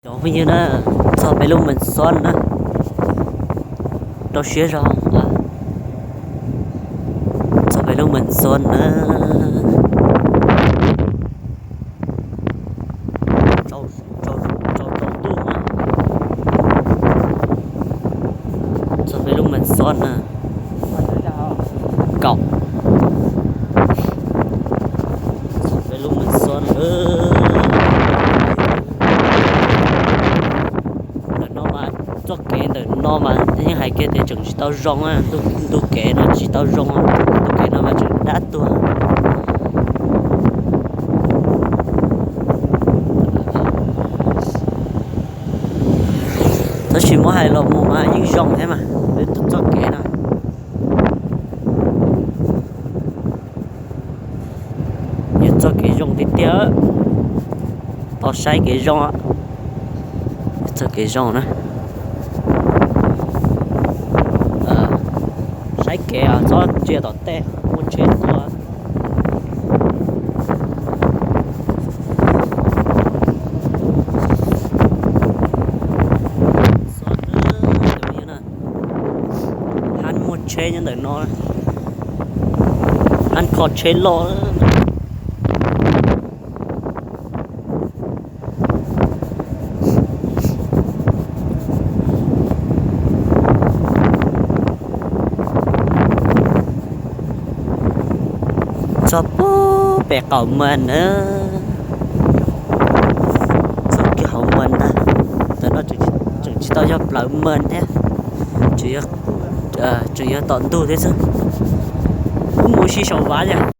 Cov phooj ywg na, txog peb lub Mem Xon na, rau siab zog, txog peb lub Mem Xon na, tsaus ntuj, txog peb lub Mem Xon na, kaum, txog peb lub Mem Xon na. Ntawm no mas txoj kev ntawm no mas yeej hais kiag tias tseem tsis tau zoo, ntu kev no tsis tau zoo, ntu kev no mas tseem dab tuag. Tab sis muab hais los mus mas yeej zoo thiab mas, peb tus txoj kev no yog txoj kev zoo tiag tiag, tau saib kev zoo, txoj kev zoo na. Saib kev txhob ntsia tom tej, muaj tsheb tuaj. Hab muaj tsheb nyob ntawm no, hab kho tsheb loj. Txog pem qaum Mas na, txog kiag hauv Mas ntag. Ntawm no tseem tsis tau yog plawv Mas thiab, tseem yog tom ntug thiab xwb. Wb mus ua si saum Vav yom.